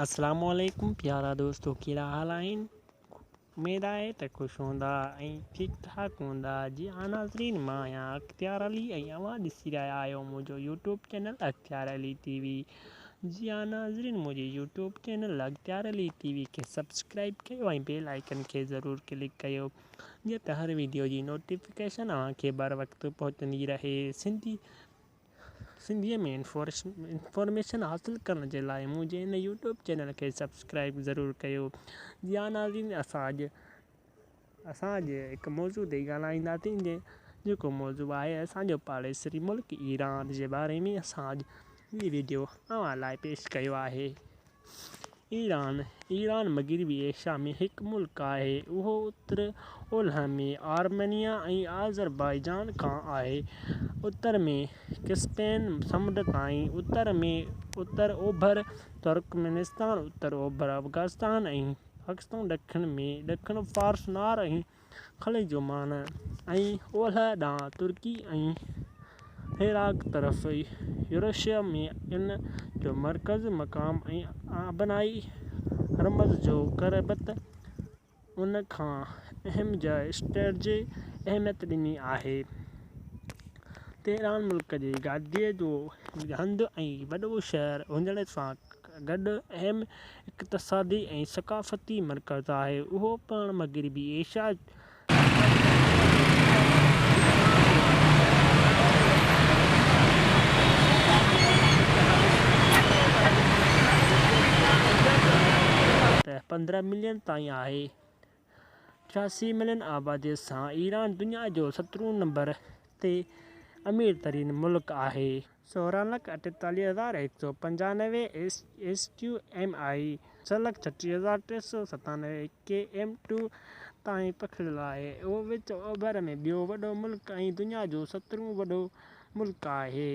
اسلام عليڪم پيارا دوستو ڪهڙا حال آهن اميد آهي ته خوش هوندا ۽ ٺيڪ ٺاڪ هوندا جي ها ناظرين مان آهيان اختيار علي ۽ اوهان ڏسي رهيا آهيو منهنجو YouTube channel Ikhtiar Ali T V جي ها ناظرين منهنجي YouTube channel Ikhtiar Ali T V کي سبسڪرائب ڪيو ۽ بيل آئيڪن کي ضرور ڪلڪ ڪيو جيئن ته هر ويڊيو جي نوٽيفڪيشن اوهان کي بر وقت پهچندي رهي سنڌي سنڌيء ۾ انفارميشن حاصل ڪرڻ جي لاء منهنجي هن يوٽيوب چينل کي سبسڪرائب ضرور ڪيو. جي ها ناظرين اسان اڄ اسان اڄ هڪ موضوع تي ڳالهائينداسين جيڪو موضوع آهي اسان جو پاڙيسري ملڪ ايران جي باري ۾ اسان اڄ هي ويڊيو اوهان لاء پيش ڪيو آهي. ايران، ايران مغربي ايشيا ۾ هڪ ملڪ آهي. اهو اتر اولهه ۾ آرمينيا ۽ آذربائيجان کان آهي. اتر ۾ ڪئسپين سمنڊ تائين، اتر ۾ اتر اوڀر ترڪمانستان، اتر اوڀر افغانستان ۽ پاڪستان، ڏکڻ ۾ ڏکڻ فارس نار ۽ خليج عمان ۽ اولهه ڏانهن ترڪي ۽ عراق طرف يوريشيا ۾ ان جو مرڪزي مقام ۽ آبنائي هرمز جو قربت ان کي اهم جيو اسٽريٽجي اهميت ڏني آهي. تهران ملڪ جي گاديء جو هنڌ ۽ وڏو شهر هجڻ سان گڏ اهم اقتصادي ۽ ثقافتي مرڪز آهي. اهو پڻ مغربي ايشيا ته 15 ملين تائين آهي. 86 ملين آبادي سان ايران دنيا جو سترهون نمبر تي امير ترين ملڪ آهي. سورهن لک اٺيتاليهه هزار هڪ سؤ پنجانوي ايس ڪيو ايم I ڇهه لک ڇٽيهه هزار ٽي سؤ ستانوي ڪي ايم ٽو تائين پکڙيل آهي. اهو وچ اوڀر ۾ ٻيو وڏو ملڪ ۽ دنيا جو سترهون وڏو ملڪ آهي.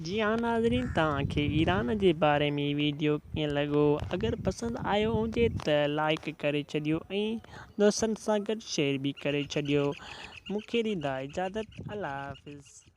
جي ها ناظرين توهان کي ايران جي باري ۾ ويڊيو ڪيئن لڳو اگر پسند آيو هجي ته لائيڪ ڪري ڇڏيو ۽ دوستن سان گڏ شيئر به ڪري ڇڏيو مون کي ڏيندا اجازت الله حافظ.